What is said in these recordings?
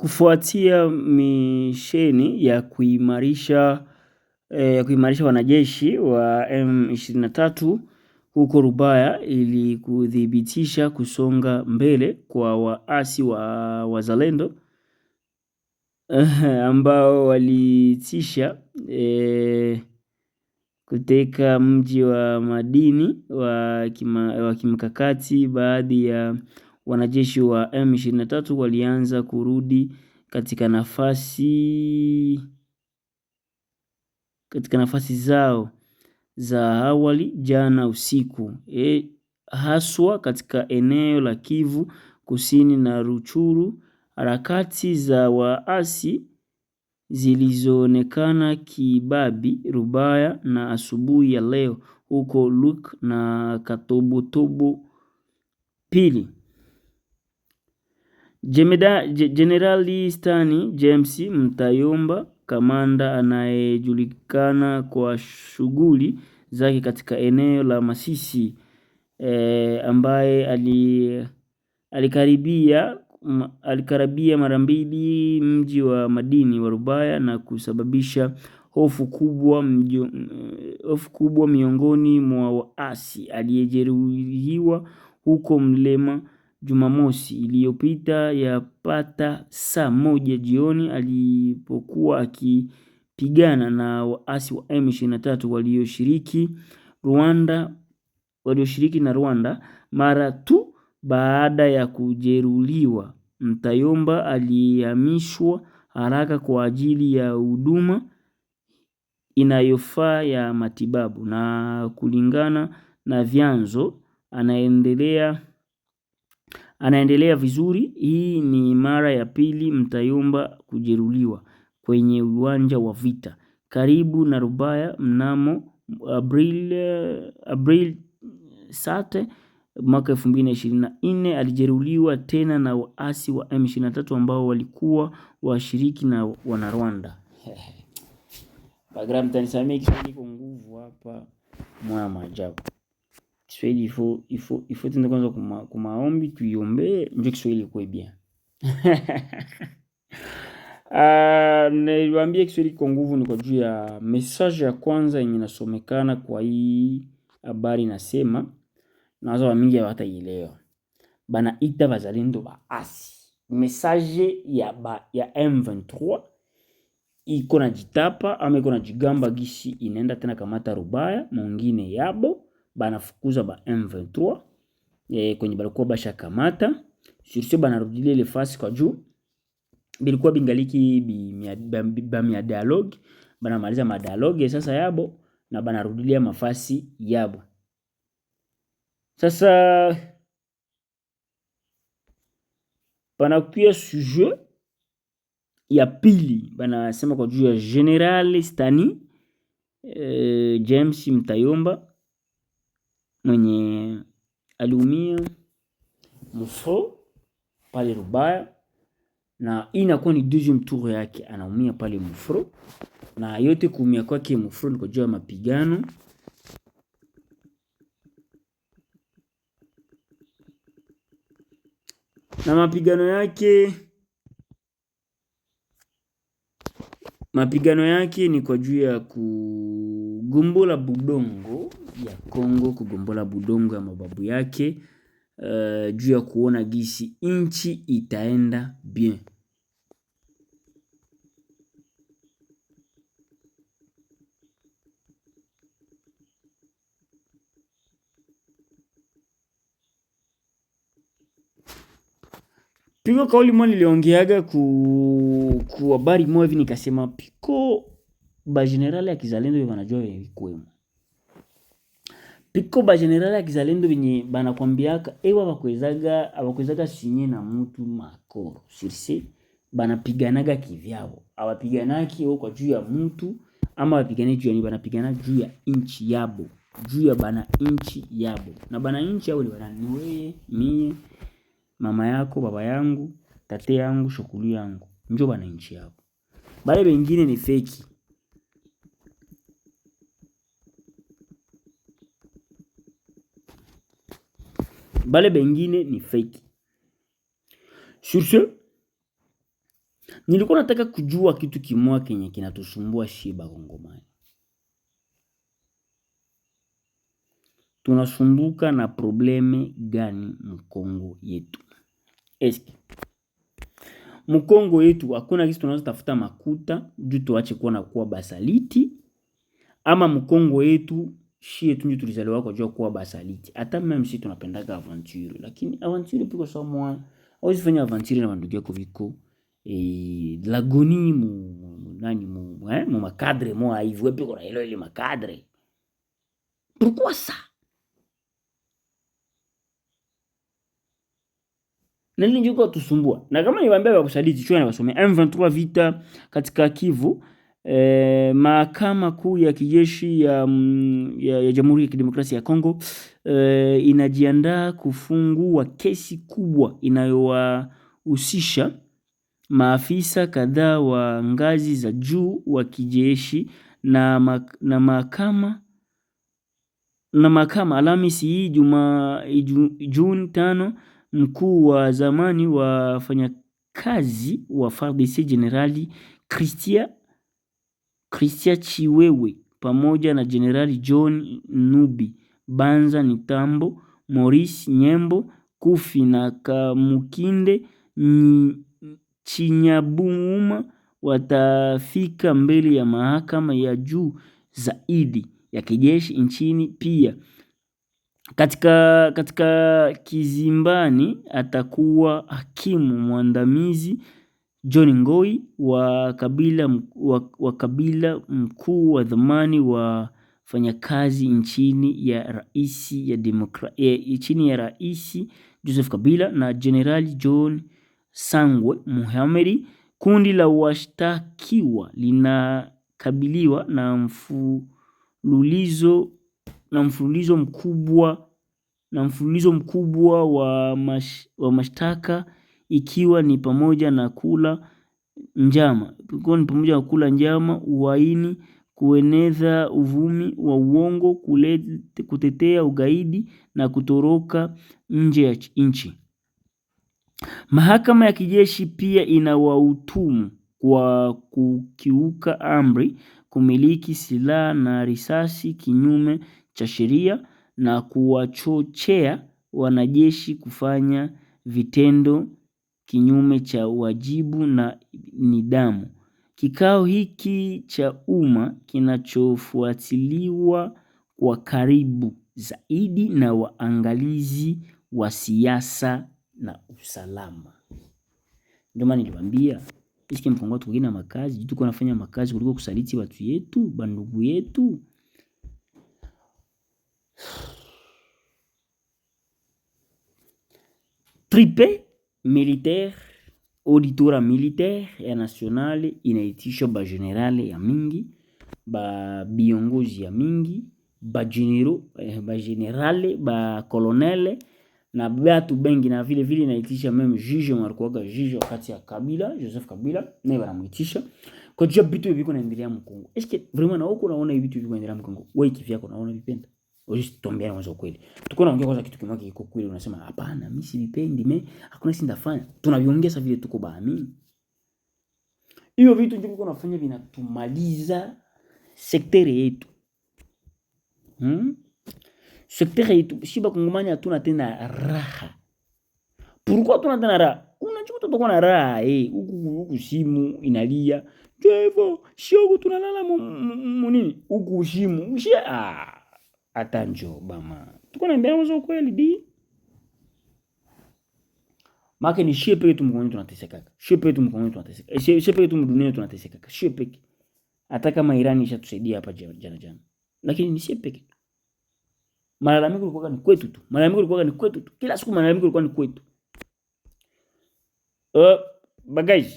Kufuatia misheni ya kuimarisha wanajeshi wa M23 huko Rubaya ili kuthibitisha kusonga mbele kwa waasi wa Wazalendo ambao walitisha kuteka mji wa madini wa kimkakati. Baadhi ya wanajeshi wa M23 walianza kurudi katika nafasi zao za awali jana usiku, haswa katika eneo la Kivu Kusini na Ruchuru. Harakati za waasi zilizoonekana Kibabi, Rubaya na asubuhi ya leo huko Luk na Katobotobo. Pili, Jenerali Stani James Mtayomba, kamanda anayejulikana kwa shughuli zake katika eneo la Masisi, ambaye alikaribia mara mbili mji wa madini wa Rubaya na kusababisha hofu kubwa miongoni mwa waasi, aliyejeruhiwa huko Mlema Jumamosi iliyopita yapata saa 1 jioni alipokuwa akipigana na waasi wa M23 walioshiriki na Rwanda. Mara tu baada ya kujeruhiwa, Mtayomba alihamishwa haraka kwa ajili ya huduma inayofaa ya matibabu, na kulingana na vyanzo anaendelea vizuri. Hii ni mara ya pili Mtayomba kujeruhiwa kwenye uwanja wa vita karibu na Rubaya. Mnamo April sate mwaka 2024 alijeruhiwa tena na waasi wa M23 ambao walikuwa washiriki na Wanarwanda. Bagram, mtanisamee, Kiswahili iko nguvu hapa mwa maajabu. Kiswahili ifo tena kwanza kumaombi tuiombee ndio Kiswahili ikuwe bien. Niliwaambia Kiswahili kwa nguvu ni kwa juu ya message ya kwanza yenye inasomekana kwa hii habari, inasema nawaza wa mingi hawataielewa. Banaita bazalendo baasi. Message ya M23 iko na jitapa ama iko na jigamba gisi inaenda tena kamata Rubaya mwingine yabo, banafukuza ba M23 kwenye balikuwa basha kamata sur banarudilia ile fasi kwa juu bilikuwa bingaliki bamia dialogue, banamaliza madialogue sasa yabo na banarudilia mafasi yabo. Sasa panakuya sujet ya pili, banasema kwa juu ya General Stani James Mtayomba mwenye aliumia mufro pale Rubaya, na inakuwa ni deuxième tour yake anaumia pale mufro, na yote kuumia kwake mufro ni kwa juu ya mapigano. Na mapigano yake ni kwa juu ya kugombola budongo ya Kongo, kugombola budongo ya mababu yake, juu ya kuona gisi inchi itaenda bien. Piko kauli moja niliongeaga ku habari moja hivi, nikasema piko ba general ya kizalendo wanajua vikwemo. Piko ba general ya kizalendo venye banakwambiaka ewa abakwezaga sinye na mutu makoro sirse, banapiganaga kivyao, abapiganaki kwa juu ya mutu ama bapigane juu ya nini, banapigana juu ya inchi yabo, juu ya bana inchi yabo. Na bana inchi yabo ni bana ni weye, mie, mama yako, baba yangu, tate yangu, shokulu yangu, njo bana inchi yabo. Bale bengine ni feki. Bale bengine ni feki. Sur ce, Nilikuwa nataka kujua kitu kimoja kenye kinatusumbua shi Bakongomani. Tunasumbuka na problème gani Mkongo yetu? Eske Mkongo yetu hakuna kitu tunaweza tafuta makuta juu tuache kuwa na kuwa basaliti, ama Mkongo yetu shie tu ndio tulizaliwa kwa jua kuwa basaliti? Hata même si tunapendaga aventure, lakini aventure piko sawa mwa hawezi fanya aventure na bandugu yako viko lagoni mu nani mu ma cadre mo hivi wewe piko na ile ile ma cadre. Pourquoi ça? Na nini ndio tusumbua? Na kama niwaambia wa kusaliti chua na wasomea M23 vita katika Kivu, mahakama kuu ya kijeshi ya Jamhuri ya Kidemokrasia ya Kongo inajiandaa kufungua kesi kubwa inayowahusisha maafisa kadhaa wa ngazi za juu wa kijeshi na mahakama Alhamisi hii Juni 5. Mkuu wa zamani wa wafanyakazi wa FARDC Jenerali Christian Chiwewe pamoja na Jenerali John Nubi Banza Nitambo, Maurice Nyembo Kufi na Kamukinde Chinyabuma watafika mbele ya mahakama ya juu zaidi ya kijeshi nchini. Pia katika kizimbani atakuwa hakimu mwandamizi John Ngoi wa Kabila, mkuu wa zamani wa wafanyakazi chini ya Rais Joseph Kabila na Jenerali John Sangwe Muhamedi. Kundi la washtakiwa linakabiliwa na mfululizo mkubwa wa mashtaka ikiwa ni pamoja na kula njama, uhaini, kueneza uvumi wa uongo, kutetea ugaidi na kutoroka nje ya nchi. Mahakama ya kijeshi pia inawahutumu kwa kukiuka amri, kumiliki silaha na risasi kinyume cha sheria na kuwachochea wanajeshi kufanya vitendo kinyume cha wajibu na nidhamu. Kikao hiki cha umma kinachofuatiliwa kwa karibu zaidi na waangalizi wa siasa na usalama. Ndio maana niliwaambia eske mkongo tukugina makazi, tuko nafanya makazi kuliko kusaliti watu yetu, bandugu yetu. Tripe militaire, auditorat militaire ya nationale inaitisha ba général ya mingi, ba biongozi ya mingi, ba généraux, ba général, ba colonel na batu bengi, na vile vile inaitisha même juge mwalikuwaga juge wakati ya Kabila, Joseph Kabila, naye banamuitisha kwa jua vitu hivi naendelea Mkongo. Eske vraiment na huko unaona hivi vitu hivi naendelea Mkongo? Wewe kivyako unaona vipenda? Wewe tuambiane mwanzo kweli. Tuko naongea kwanza kitu kimoja kiko kweli, unasema hapana, mimi sivipendi, me hakuna si ndafanya. Tunaviongea sasa vile tuko baamini. Hiyo vitu ndio viko nafanya vinatumaliza secteur yetu. Secteur yetu si bakongomani hatuna tena raha. Pourquoi hatuna tena raha? Unajua tutakuwa na raha huku huku simu inalia. Hivyo sio huku tunalala munini huku simu. Ah, hata njo bama. Tuko naambia mwanzo kweli di. Make ni shie peke tu mkononi tunateseka. Shie peke tu mkononi tunateseka. Shie peke tu mdunia tunateseka. Shie peke. Hata kama Irani ishatusaidia hapa jana jana. Lakini ni shie peke. Malalamiko ilikuwa ni kwetu tu. Malalamiko ilikuwa ni kwetu tu. Kila siku malalamiko ilikuwa ni kwetu. Bagage.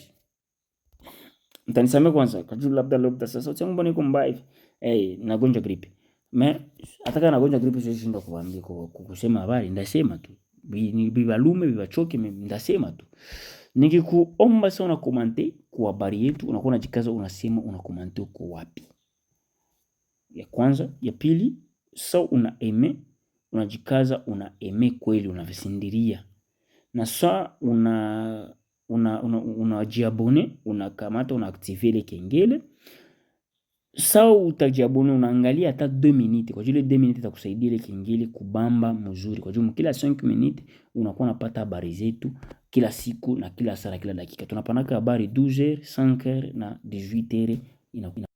Mtanisamee kwanza, kajua labda sasa sauti yangu mbona iko mbaya hivi. Nagonjwa gripe. Mais hata kama nagonjwa gripe siwezi shindwa kuwaambia kusema habari, ndasema tu. Bibalume bibachoke ndasema tu. Nikikuomba sana commenter kwa habari yetu, unakuwa unajikaza unasema una commenter uko wapi. Ya kwanza, ya pili, so una aimer, unajikaza una aimer kweli unavisindiria. Na sa una una Unajiabonner, unakamata, unaactiver ile kengele. Sawa, utajiabonner, unaangalia hata 2 minutes, kwa juu 2 minutes itakusaidia ile kengele kubamba mzuri, kwa juu kila 5 minutes unakuwa unapata habari zetu kila siku na kila saa na kila dakika. Tunapanaka habari 12h, 5h na 18h. Ina